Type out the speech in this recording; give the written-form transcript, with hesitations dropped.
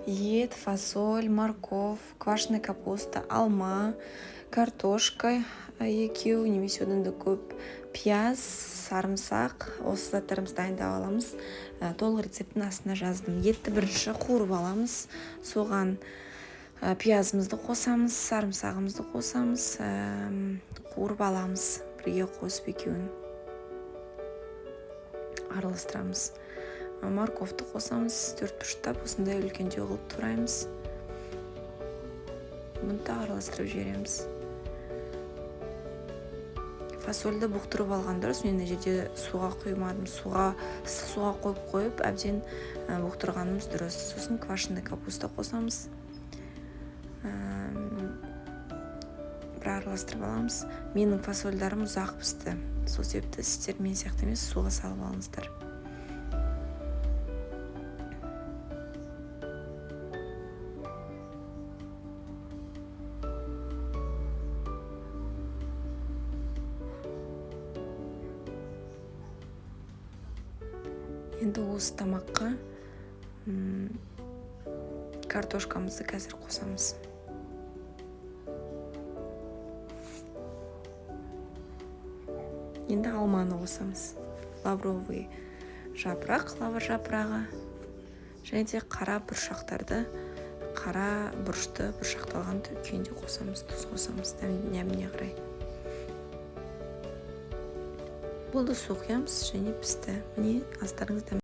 Ет, фасоль, морковь, квашеный капуста, алма, картошка екеу немесе одан да көп, пияз, сарымсақ, осы заттарымызды дайындап аламыз. Толық рецептін астына жаздым. Етті бірінші қуырып аламыз, соған пиязымызды қосамыз, сарымсағымызды қосамыз, қуырып аламыз, бірге қосып екеуін араластырамыз. Морковьті қосамыз, төрт бұрыштап осындай үлкендеу қылып тураймыз. Бұны да араластырып жібереміз. Фасольді бұқтырып алған дұрыс. Мен мына жерде суға құймадым, суға, ыстық суға қойып әбден бұқтырғанымыз дұрыс. Сосын квашеный капуста қосамыз, бір араластырып аламыз. Менің фасольдарым ұзақ пісті, сол себепті сіздер мен сияқты емес, суға салып алыңыздар. Енді осы тамаққа картошкамызды қазір қосамыз. Енді алманы қосамыз, лавровый жапырақ, лавр жапырағы және де қара бұршақтарды, қара бұрышты бұршақталған күйінде қосамыз. Тұз қосамыз дәміне қарай. Болды, су құямыз және пісті. Міне, астарыңыз дәмді.